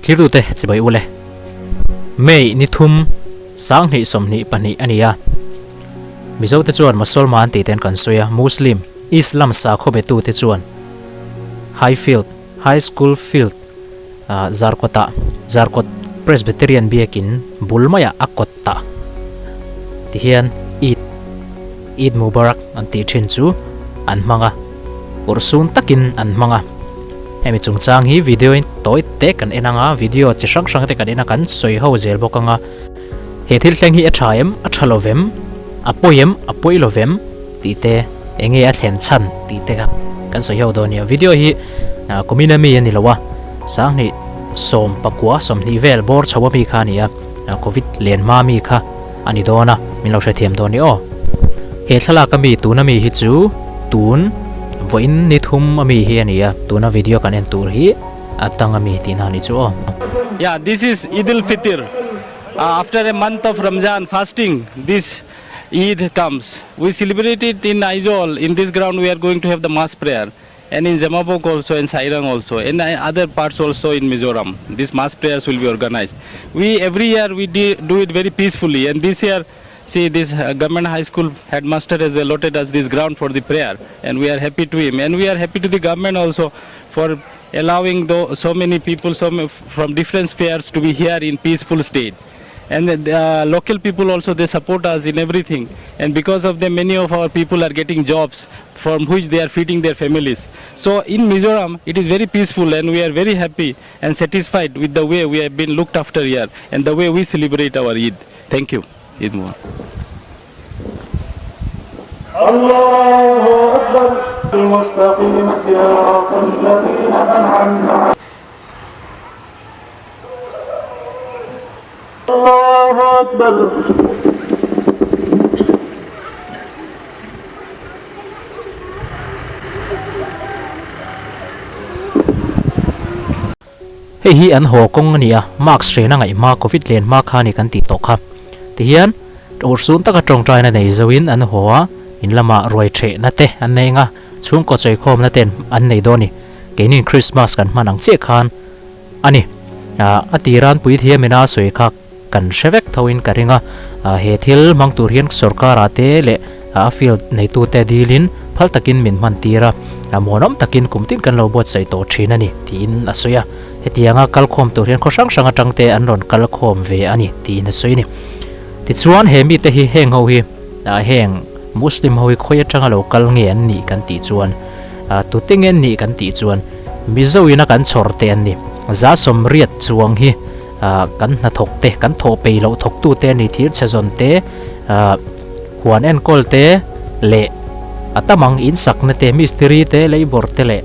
Thirtute chibai ule. May ni thum 2022 a ni a. Mizote chuan Mosolman tih ten kan sawi a, Muslim, Islam sakhaw betute chuan Highfield High School Field Zarkawtah Zarkawt Presbyterian Biakin bul maiah a kawt ta tihian Eid Eid Mubarak an tih thin chu an hmang a, urhsun takin an hmang a. Hemi chungchang hi video in tawi te kan en anga, video chi hrang hrang te kan en a, kan sawi ho zel bawk anga. He thil thleng hi a tha em, a tha lo vem, a pawi em, a pawi lo vem tih te, eng nge a thlen chhan tih te kha kan sawi ho dawn nia. Video hi kumin ami a ni lo a, 2019 20 vel bawr chho ami kha a ni a, Covid len hma ami kha a ni dawn a, min lo hrethiam dawn ni aw. He thlalak ami tuna mi hi chu tun vawiin ni thum ami hi a ni a, tuna video kan en tur hi a tang ami tihna a ni chu aw. Yeah, this is Eid al Fitr. After a month of Ramzan fasting, this Eid comes. We celebrate it in Aizawl. In this ground we are going to have the mass prayer. And in Zemabawk also and Sairang also and other parts also in Mizoram. These mass prayers will be organized. We every year we do it very peacefully and this year see this government high school headmaster has allotted us this ground for the prayer and we are happy to him and we are happy to the government also for allowing the, so many people so from different spheres to be here in peaceful state. And the local people also, they support us in everything. And because of them, many of our people are getting jobs from which they are feeding their families. So in Mizoram, it is very peaceful and we are very happy and satisfied with the way we have been looked after here and the way we celebrate our Eid. Thank you. Eid Mubarak. Allahu Akbar. Al-Mustaqim siratal ladhina an'amta Allahu Akbar. Hei hi an haw kawng a ni a, mask hrena ngaih hma Covid len hma kha a ni kan tih tawh kha. Tihian urhsun taka tawngtaina nei zoin an haw a, in lamah ruai thehna te an nei anga, chhungkaw chawikhawmna ten an nei dawn a ni. Keinin Christmas kan hman ang chiah khan a ni. A tiran puithiam ina sawi kha kan hre vek thoin ka ring a, he thil hmang tur hian sorkara te leh a field neitute dilin phal takin min hman tir a, muanawm takin kum tin kan lo buatsaih tawh thin a ni tiin a sawi a. Hetianga kalkhawm tur hian khaw hrang hrang atang te an rawn kalkhawm ve a ni tiin a sawi a ni. Tichuan he mite hi heng ho hi heng Muslim ho hi khawi atanga lo kal nge an nih kan tih chuan tute nge an nih kan tih chuan Mizo ina kan chhawr te an ni. 180 chuang hi kan hnathawk te, kan thawh peih loh thawktu te a ni, thir chhe zawn te, huan enkawl te leh a tam ang insakna te, mistiri te, labour te leh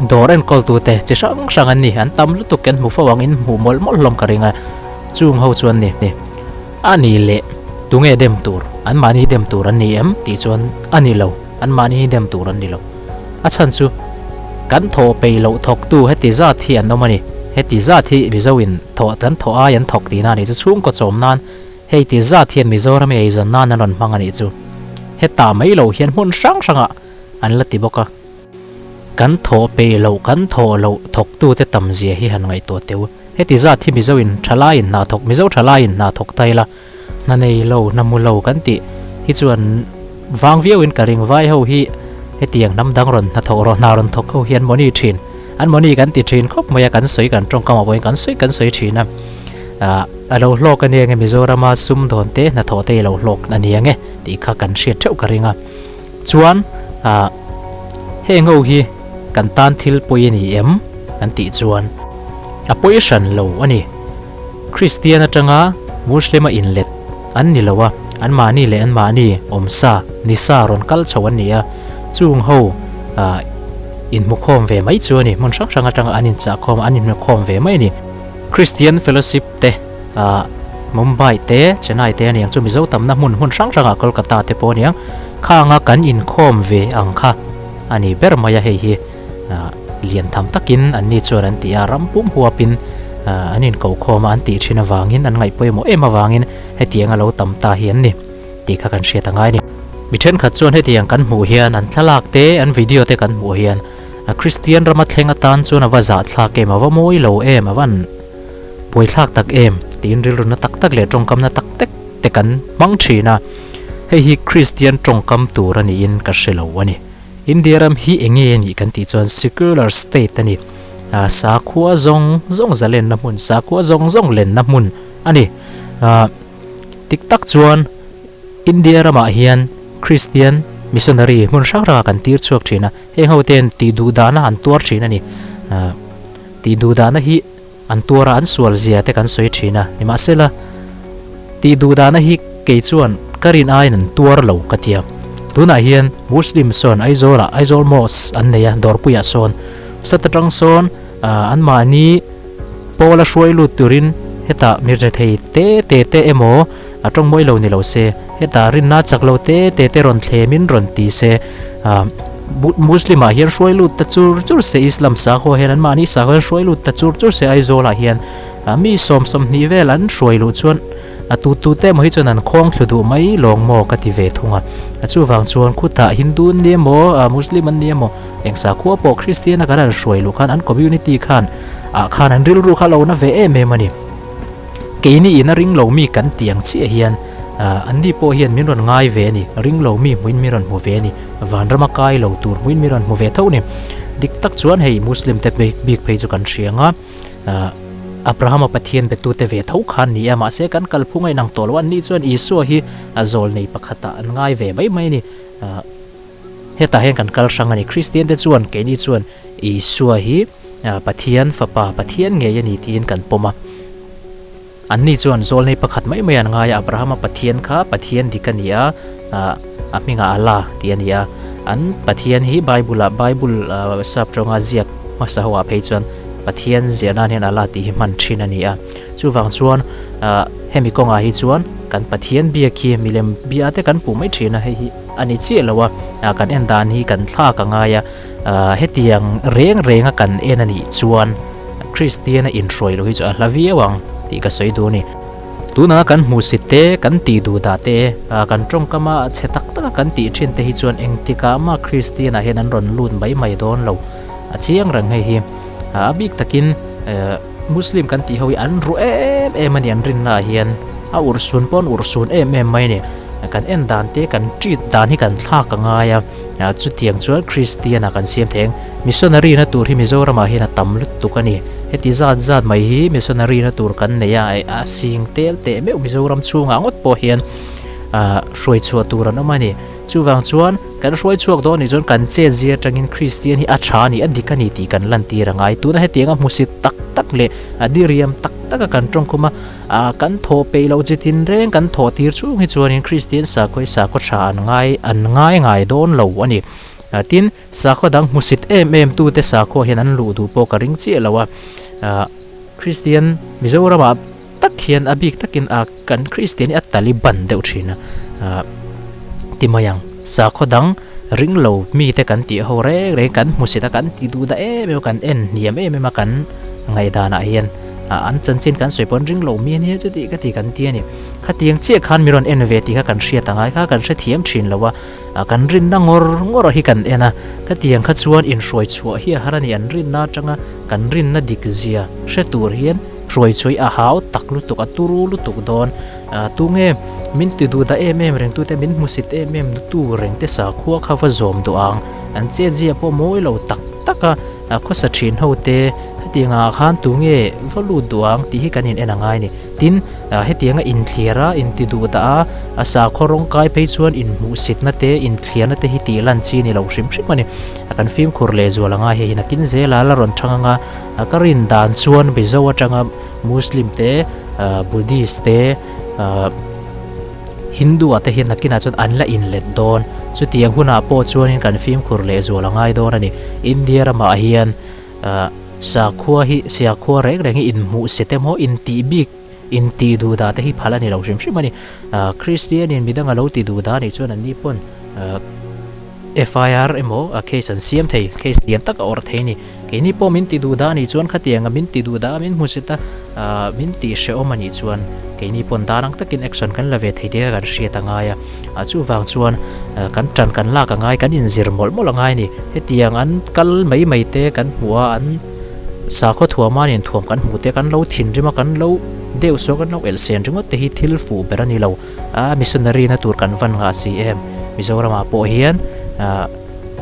dawr enkawltu te chi hrang hrang an ni. An tam lutuk kan hmu fo ang, in hmuh mawlh mawlh hlawm ka ring a, chung ho chuan ni. A ni leh tunge dem tur? Anmahni dem tur an ni em? Tih chuan a ni lo, anmahni hi dem tur an ni lo. A chhan chu kan thawh peih loh thawktu heti zat hi an awm a ni. Heti zat hi Mizoin thawh kan thawh ai an thawk tihna a nih chu. Chhungkaw chawm nan hei ti zat hian Mizoram i eizawn nan an rawn hmang a nih chu. Hetah mai lo hian hmun hrang hrangah an la ti bawk a. Kan thawh peih loh kan thawh loh thawktute tam zia hi han ngaihtuah teh u. Heti zat hi Mizoin thalaiin hna thawk Mizo thalaiin hna thawk ta ila hna nei lo hna mu lo kan tih hi chuan vang viauin ka ring vai ho hi hetiang hnam dang rawn hna thawk rawh hna rawn thawk ho hi an mawni thin an mawni kan ti thin khawp mai a kan sawi kan tawngkam ah pawhin kan sawi kan sawi thin a ah a lo hlawk a nia nge Mizorama sumdawn te hnathawh te i lo hlawk a nia nge tih kha kan hriat theuh ka ring a chuan ah heng ho hi kan tan thil pawi a ni em kan tih chuan a pawi hran lo a ni. Kristian atanga Muslim a inlet an ni lo a, anmahni leh anmahni awmsa, nisa rawn kal chho an ni a, chung ho inhmukhawm ve mai chu a ni, hmun hrang hrang atanga an inchahkhawm a, an inhmukhawm ve mai a ni. Christian Fellowship te, Mumbai te, Chennai te a ni ang chu, Mizo tamna hmun hmun hrang hrangah Kolkata te pawh a ni ang, khanga kan inkhawm ve ang kha a ni ber mai a hei hi. Lian tham takin anni chuan an ti a, ram pum huapin an inkohkhawm a an tih thin avangin an ngaih pawimawh em avangin hetiang a lo tam ta hi an ni tih kha kan hriat a ngai a ni. Mi thenkhat chuan hetiang kan hmuh hian an thlalak te an video te kan hmuh hian Kristian rama thleng atan chuan a va zahthlak em, a va mawi lo em, a van buaithlak tak em tiin rilru na tak tak leh tawngkamna tak tak te kan hmang thin a. Hei hi Kristian tawngkam tur a niin ka hre lo a ni. India ram hi eng nge a nih kan tih chuan secular state a ni. Sakhua zawng zawng zalenna hmun, sakhua zawng zawng lenna hmun a ni. Dik tak chuan India ramah hian Kristian missionary hmun hrang hrangah kan tir chhuak thin a, heng ho ten tih duh dahna an tuar thin a ni. Tih duh dahna hi an tuar a, an sual zia te kan sawi thin a, nimahsela tih duh dahna hi kei chuan ka rin aiin an tuar lo ka ti a. Tunah hian Muslim sawn Aizawlah Aizawl Mosque an nei a, Dawrpuiah sawn sawt atang sawn anmahni Paula hruai lut turin hetah mi rethei te te te emaw a tawng mawi lo ni lo se, hetah rinna chak lo te te te rawn thlemin rawn ti se, Muslim ah hian hruai lut ta chur chur se, Islam sakhaw hian anmahni sakhaw hian hruai lut ta chur chur se Aizawl ah hian mi sawm sawmhnih vel an hruai luh chuan a tu tu te emaw hi chuan an khawng thlu duh mai lawng maw ka ti ve thung a, chuvang chuan khutah Hindu an ni emaw Muslim an ni emaw Eng sakhua pawh Kristiana kan han hruai luh khan an community khan ah khan an rilru kha lo na ve em em a ni. Keini in a ring lo mi kan tih ang chiah hian an ni pawh hian min rawn ngai ve a ni, ring lo mi hmuin min rawn hmu ve a ni, vanrama kai lo tur hmuin min rawn hmu ve tho a ni. Dik tak chuan hei Muslim te bik phei chu kan hria ang a, Abrahama Pathian betute ve tho khan ni a, mahse kan kalphung a inang tawh lo a, an ni chuan Isua hi a zawlnei pakhatah an ngai ve mai mai a ni. Hetah hian kan kal hrang a ni. Kristian te chuan keini chuan Isua hi Pathian Fapa, Pathian ngei a ni tiin kan pawm a. Anni chuan zawlnei pakhat mai mai an ngai a, Abrahama Pathian kha Pathian dik a ni a, a hmingah Allah tih a ni a. An Pathian hi Bible-ah, Bible sap tawnga ziak hmasa ho ah phei chuan Pathian ziah nan hian Allah tih hi hman thin a ni a. Chuvang chuan hemi kawngah hi chuan kan Pathian biak hi milem bia te kan puh mai thin a, hei hi a ni chiah lo a, kan en dan hi kan thlak a ngai a, hetiang reng reng a kan en a nih chuan Kristian a inhruai loh hi chu a hla viau ang tih ka sawi duh a ni. Tunah kan hmuhsit te, kan tih duh dah te, kan tawngkam a chhe tak tak a kan tih thin te hi chuan engtikah mah Kristian ah hian an rawn lut mai mai dawn lo a chiang reng hei hi. A bik takin Muslim kan tih ho hi an ruh em em a ni an rinna ah hian a urhsun pawh an urhsun em em mai a ni. Kan en dan te kan treat dan hi kan thlak a ngai a, chutiang chuan Kristian ah kan siam thei ang. Missionary na tur hi Mizoram ah hian a tam lutuk a ni. Heti zat zat mai hi missionary na tur kan nei a, a sing tel teh meuh Mizoram chhungah ngawt pawh hian hruai chhuah tur an awm a ni. Chuvang chuan kan hruai chhuak dawn nih chuan kan chet zia atangin Kristian hi a tha a ni, a dik a ni tih kan lantir a ngai. Tuna hetianga hmusit tak tak leh a diriam tak taka kan tawngkhum a, kan thawh peih loh chi tinreng kan thawh tir chhung hi chuanin Kristian sakhaw hi sakhaw tha an ngai an ngai ngai dawn lo a ni. Tin, sakhaw dang hmusit em em tute sakhua hian an luh duh pawh ka ring chiah lo a. Kristian Mizoramah tak hian a bik takin a kan Kristian hi a Taliban deuh thin a, ti mai ang. Sakhaw dang ring lo mite kan tih ho reng reng kan hmusit a, kan ti duh dah em em a, kan en hniam em em a kan ngaihdanah hian an chanchin kan sawi pawn ring lo mi ania chuti ka ti kan ti a ni. Khatiang chiah khan mi rawn en ve tih kha kan hriat a ngai kha kan hrethiam thin lo a, kan rinna ngawr ngawr hi kan en a, khatiang kha chuan inhruai chhuah hi a har a ni, an rinna atanga kan rinna dik zia hre tur hian Hruai chhui a hau tak lutuk, a turu lutuk dawn. Tunge min ti duh dah em em reng tute, min hmusit em em tu reng te sakhua kha va zawm duh ang. An chetzia pawh mawi lo tak tak a, khawsa thin ho te hetiangah khan tunge va lut duh ang tih hi kan in en a ngai a ni. Tin, hetianga inthliar a, inti duh dah a, a sakhaw rawng kai phei chuan inhmuhsitna te, inthliarna te hi tih lan chi a ni lo hrim hrim a ni. Kan fimkhur lehzual a ngai hei hi nakin zela la rawn thang anga. Ka rin dan chuan Mizo atanga Muslim te, Buddhist te, Hindu ah te hian nakinah chuan an la inlet dawn. Chutiang hunah pawh chuanin kan fimkhur lehzual a ngai dawn a ni. India ramah hian sakhua hi, siakhua reng reng hi inhmuhsit emaw, intih bik, intih duh dah te hi phal a ni lo hrim hrim a ni. Kristianin midang a lo ti duh dah a nih chuan anni pawn FIR emaw case an siam thei, case lian tak a awrh thei a ni. Keini pawh min ti duh dah a nih chuan khatianga min ti duh dah a min hmusit a, min tih hrehawm a nih chuan keini pawn dan ang takin action kan la ve thei tih kha kan hriat a ngai a. Chuvang chuan kan tan kan lak a ngai, kan inzir mawlh mawlh a ngai a ni. Hetiang an kal mai mai te kan hmuh a, an sakhaw thuam a inthuam kan hmuh te kan lo thinrim a, kan lo deuh saw kan lo elhsen ringawt te hi thil fuh ber a ni lo. A missionary na tur kan van nghah si em? Mizoramah pawh hian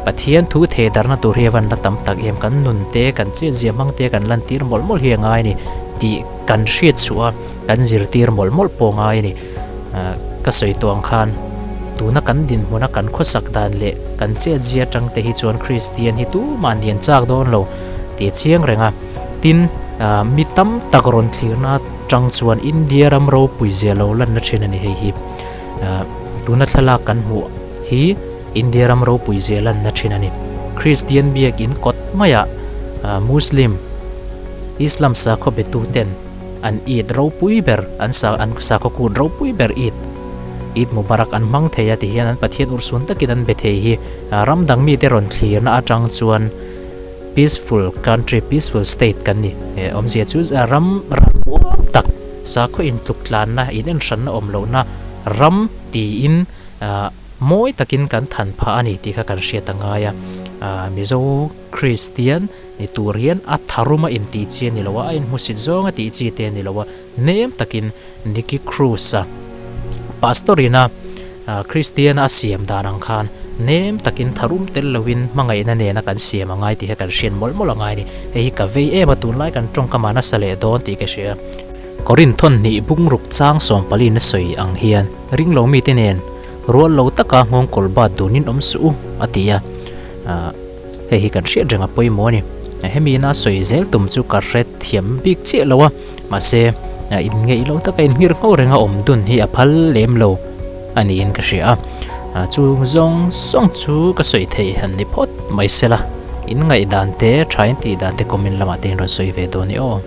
Pathian thu thei darna tur hi a van la tam tak em? Kan nun te, kan chet zia hmang te kan lantir mawlh mawlh hi a ngai a ni tih kan hriat chhuah a, kan zirtir mawlh mawlh pawh a ngai a ni. Ka sawi tawh ang khan tuna kan dinhmuna kan khawsak dan leh kan chet zia atang te hi chuan Kristian hi tumah an lian chak dawn lo tih a chiang reng a. Tin, mi tam tak rawn thlirna atang chuan India ram ropui zia lo lanna thin a ni hei hi. Tuna thlalak kan hmuh hi India ram ropui zia lanna thin a ni. Kristian biakin kawt maiah Muslim, Islam sakhaw betuten an Eid ropui ber, an sa an sakhaw kut ropui ber Eid, Eid Mubarak an hmang thei a ti hian an Pathian urhsun takin an be thei hi ram dang mite rawn thlirna atang chuan Peaceful country, peaceful state kan ni. Awmzia chu ram ram tak, sakhaw intluk tlanna, in enhranna awm lohna ram tiin mawi takin kan than phah a ni tih kha kan hriat a ngai a. Mizo Kristian ni tur hian a tharuma intih chi a ni lo a, a inhmusit zawnga tih chi te a ni lo a, nem takin Nicky Cruz-a Pastor-ina Kristiana a siam dan ang khan nem takin tharum tel loin hmangaihna nena kan siam a ngai tih hi kan hriat mawlh mawlh a ngai a ni. Hei hi ka vei em a, tunlai kan tawngkam ah nasa leh dawn tih ka hria. Korinthon hnih bungruk chang sawmpalin a sawi ang hian ringlo mite nen rual lo taka nghawngkawl bat dunin awm suh u a ti a. Hei hi kan hriat reng a pawimawh a ni. Hemi ina sawi zel tum chu ka hre thiam bik chiah lo a, mahse inngeih lo taka inngir ngho renga awm dun hi a phal lem lo a niin ka hria a. Chu zawng zawng chu ka sawi thei han ni phawt mai sela, inngaih dan te, tha in tih dan te comment lamah te in rawn sawi ve dawn i aw.